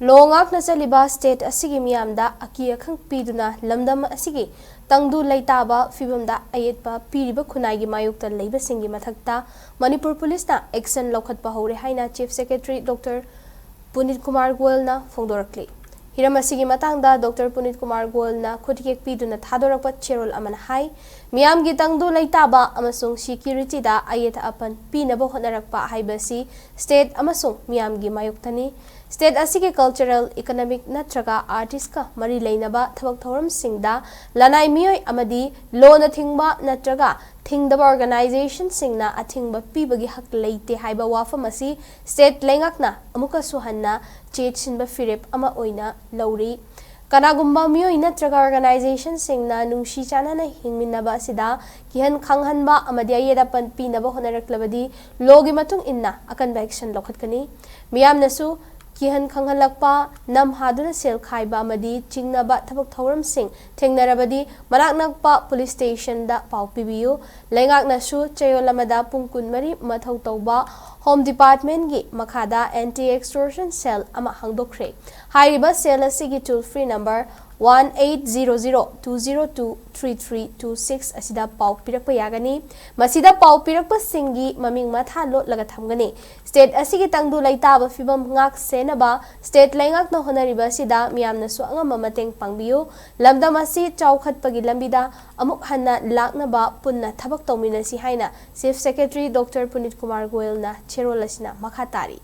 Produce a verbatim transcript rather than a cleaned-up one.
ꯂꯣ ꯉꯥꯛꯅ ꯆꯠꯂꯤꯕ ꯁ꯭ꯇꯦꯠ ꯑꯁꯤꯒꯤ ꯃꯤꯌꯥꯝꯗ ꯑꯀꯤ ꯑꯈꯪ ꯄꯤꯗꯨꯅ ꯂꯝꯗꯝ ꯑꯁꯤꯒꯤ ꯇꯪꯗꯨ ꯂꯩꯇꯥꯕ ꯐꯤꯕꯝꯗ ꯑꯌꯦꯠꯄ ꯄꯤꯔꯤꯕ ꯈꯨꯟꯅꯥꯏꯒꯤ ꯃꯥꯌꯣꯛꯇ ꯂꯩꯕꯁꯤꯡꯒꯤ ꯃꯊꯛꯇ ꯃꯅꯤꯄꯨꯔ ꯄꯨꯂꯤꯁꯅ ꯑꯦꯛꯁꯟ ꯂꯧꯈꯠꯄ ꯍꯧꯔꯦ ꯍꯥꯏꯅ ꯆꯤꯐ ꯁꯦꯀ꯭ꯔꯦꯇꯔꯤ ꯗꯣꯛꯇꯔ ꯄꯨꯅꯤꯠ ꯀꯨꯃꯥꯔ ꯒꯣꯌꯜꯅ ꯐꯣꯡꯗꯣꯔꯛꯂꯤ꯫ ꯍꯤꯔꯝ ꯑꯁꯤꯒꯤ ꯃꯇꯥꯡꯗ ꯗꯣꯛꯇꯔ ꯄꯨꯅꯤꯠ ꯀꯨꯃꯥꯔ ꯒꯣꯌꯜꯅ ꯈꯨꯠꯌꯦꯛ ꯄꯤꯗꯨꯅ ꯊꯥꯗꯣꯔꯛꯄ ꯆꯦꯔꯣꯜ ꯑꯃꯅ ꯍꯥꯏ, ꯃꯤꯌꯥꯝꯒꯤ ꯇꯪꯗꯨ ꯂꯩꯇꯥꯕ ꯑꯃꯁꯨꯡ ꯁꯤꯀ꯭ꯌꯨꯔꯤꯇꯤꯗ ꯑꯌꯦꯠ ꯑꯄꯟ ꯄꯤꯅꯕ ꯍꯣꯠꯅꯔꯛꯄ ꯍꯥꯏꯕꯁꯤ ꯁ꯭ꯇꯦꯠ ꯑꯃꯁꯨꯡ ꯃꯤꯌꯥꯝꯒꯤ ꯃꯥꯌꯣꯛꯇꯅꯤ꯫ ꯁ꯭ꯇꯦꯠ ꯑꯁꯤꯒꯤ ꯀꯜꯆꯔꯦꯜ, ꯏꯀꯣꯅꯣꯃꯤꯛ ꯅꯠꯇ꯭ꯔꯒ ꯑꯥꯔꯇꯤꯁꯀ ꯃꯔꯤ ꯂꯩꯅꯕ ꯊꯕꯛ ꯊꯧꯔꯝꯁꯤꯡꯗ ꯂꯅꯥꯏ ꯃꯤꯑꯣꯏ ꯑꯃꯗꯤ ꯂꯣꯅ ꯊꯤꯡꯕ ꯅꯠꯇ꯭ꯔꯒ ꯊꯤꯡꯗꯕ ꯑꯣꯔꯒꯅꯥꯏꯖꯦꯁꯟꯁꯤꯡꯅ ꯑꯊꯤꯡꯕ ꯄꯤꯕꯒꯤ ꯍꯛ ꯂꯩꯇꯦ ꯍꯥꯏꯕ ꯋꯥꯐꯝ ꯑꯁꯤ ꯁ꯭ꯇꯦꯠ ꯂꯩꯉꯥꯛꯅ ꯑꯃꯨꯛꯀꯁꯨ ꯍꯟꯅ ꯆꯦꯠꯁꯤꯟꯕ ꯐꯤꯔꯦꯞ ꯑꯃ ꯑꯣꯏꯅ ꯂꯧꯔꯤ꯫ ꯀꯅꯥꯒꯨꯝꯕ ꯃꯤꯑꯣꯏ ꯅꯠꯇ꯭ꯔꯒ ꯑꯣꯔꯒꯅꯥꯏꯖꯦꯁꯟꯁꯤꯡꯅ ꯅꯨꯡꯁꯤ ꯆꯥꯟꯅꯅ ꯍꯤꯡꯃꯤꯟꯅꯕ ꯑꯁꯤꯗ ꯀꯤꯍꯟ ꯈꯪꯍꯟꯕ ꯑꯃꯗꯤ ꯑꯌꯦꯠ ꯑꯄꯟ ꯄꯤꯅꯕ ꯍꯣꯠꯅꯔꯛꯂꯕꯗꯤ ꯂꯣꯒꯤ ꯃꯇꯨꯡ ꯏꯟꯅ ꯑꯀꯟꯕ ꯑꯦꯛꯁꯟ ꯂꯧꯈꯠꯀꯅꯤ꯫ ꯃꯤꯌꯥꯝꯅꯁꯨ ꯀꯤꯍꯟ ꯈꯪꯍꯜꯂꯛꯄ, ꯅꯝ ꯍꯥꯗꯨꯅ ꯁꯦꯜ ꯈꯥꯏꯕ ꯑꯃꯗꯤ ꯆꯤꯡꯅꯕ ꯊꯕꯛ ꯊꯧꯔꯝꯁꯤꯡ ꯊꯦꯡꯅꯔꯕꯗꯤ ꯃꯅꯥꯛ ꯅꯛꯄ ꯄꯨꯂꯤꯁ ꯁ꯭ꯇꯦꯁꯟꯗ ꯄꯥꯎ ꯄꯤꯕꯤꯌꯨ꯫ ꯂꯩꯉꯥꯛꯅꯁꯨ ꯆꯌꯣꯜ ꯑꯃꯗ ꯄꯨꯡ ꯀꯨꯟꯃꯔꯤ ꯃꯊꯧ ꯇꯧꯕ ꯍꯣꯝ ꯗꯤꯄꯥꯔꯠꯃꯦꯟꯒꯤ ꯃꯈꯥꯗ ꯑꯦꯟꯇꯤ ꯑꯦꯛꯁꯇꯣꯔꯁꯟ ꯁꯦꯜ ꯑꯃ ꯍꯥꯡꯗꯣꯛꯈ꯭ꯔꯦ꯫ ꯍꯥꯏꯔꯤꯕ ꯁꯦꯜ ꯑꯁꯤꯒꯤ toll free number one eight zero zero two zero two three three two six ꯑꯁꯤꯗ ꯄꯥꯎ ꯄꯤꯔꯛꯄ ꯌꯥꯒꯅꯤ꯫ ꯃꯁꯤꯗ ꯄꯥꯎ ꯄꯤꯔꯛꯄꯁꯤꯡꯒꯤ ꯃꯃꯤꯡ ꯃꯊꯥ ꯂꯣꯠꯂꯒ ꯊꯝꯒꯅꯤ꯫ ꯁ꯭ꯇꯦꯠ ꯑꯁꯤꯒꯤ ꯇꯪꯗꯨ ꯂꯩꯇꯥꯕ ꯐꯤꯕꯝ ꯉꯥꯛ ꯁꯦꯟꯅꯕ ꯁ꯭ꯇꯦꯠ ꯂꯩꯉꯥꯛꯅ ꯍꯣꯠꯅꯔꯤꯕ ꯑꯁꯤꯗ ꯃꯤꯌꯥꯝꯅꯁꯨ ꯑꯉꯝꯕ ꯃꯇꯦꯡ ꯄꯥꯡꯕꯤꯌꯨ꯫ ꯂꯝꯗꯝ ꯑꯁꯤ ꯆꯥꯎꯈꯠꯄꯒꯤ ꯂꯝꯕꯤꯗ ꯑꯃꯨꯛ ꯍꯟꯅ ꯂꯥꯛꯅꯕ ꯄꯨꯟꯅ ꯊꯕꯛ ꯇꯧꯃꯤꯟꯅꯁꯤ ꯍꯥꯏꯅ ꯆꯤꯐ ꯁꯦꯀ꯭ꯔꯦꯇꯔꯤ ꯗꯣꯛꯇꯔ ꯄꯨꯅꯤꯠ ꯀꯨꯃꯥꯔ ꯒꯣꯌꯜꯅ ꯆꯦꯔꯣꯜ ꯑꯁꯤꯅ ꯃꯈꯥ ꯇꯥꯔꯤ꯫